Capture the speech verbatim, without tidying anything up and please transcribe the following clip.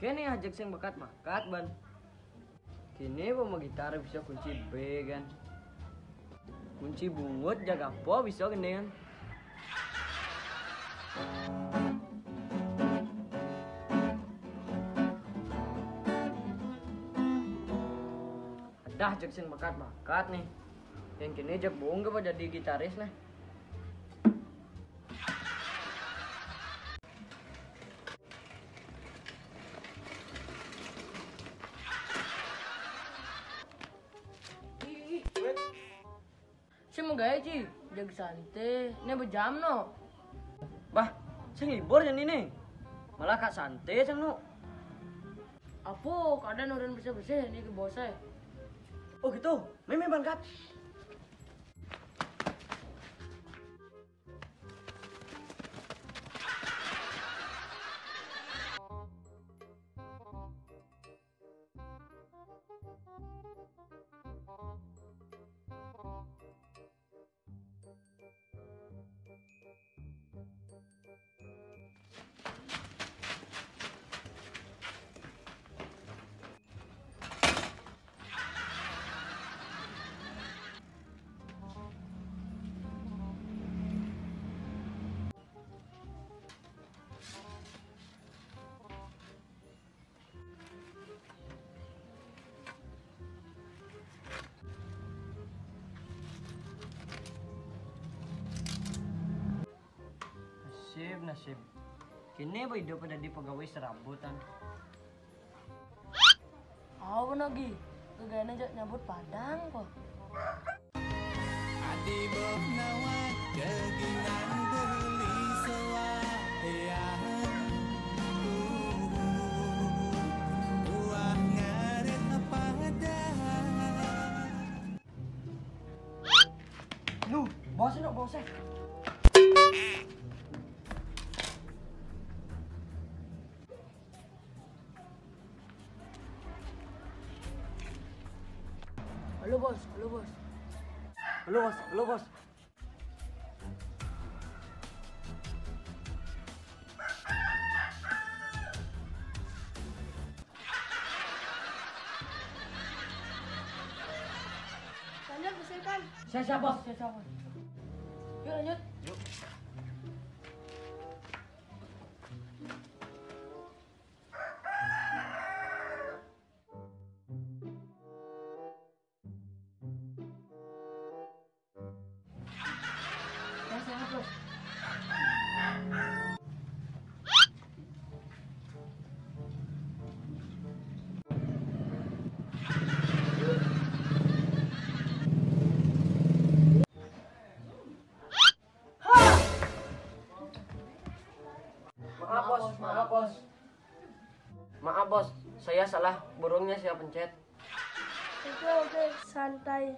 Kéné ajak sing bakat-bakat, Ban. Kéné ba magitar bisa kunci bé, kan. Kunci bungut jaga apa bisa gendéan. Ada ajak sing bakat-bakat nih. Yang kéné jak bohong gak jadi gitaris nih. Sing magaé, Ji, jag santé, né bejam no. Bah, sing libur jan ini. Malah kak santé sing nu. Apa keadaan orang bersih-bersih ini ke bosé? Oh gitu, mémé bangkat. Nasib, nasib. Kéné ba idup dadi pegawai serabutan. Awan lagi, kegana jak nyabut padang kok. Adi bok nawa kegingan beli soa, ya. Buah ngarit padang. Lu, bos, lu, bos, eh. Halo, Bos. Halo, Bos. Halo, Bos. Halo, Bos. Lanjut, bersihkan. Siap, siap, Bos. Siap, siap, Bos. Yuk, lanjut. Yuk. Maaf, Bos. Maaf, Bos. Maaf, Bos. Saya salah. Burungnya saya pencet. Oke, oke. Santai.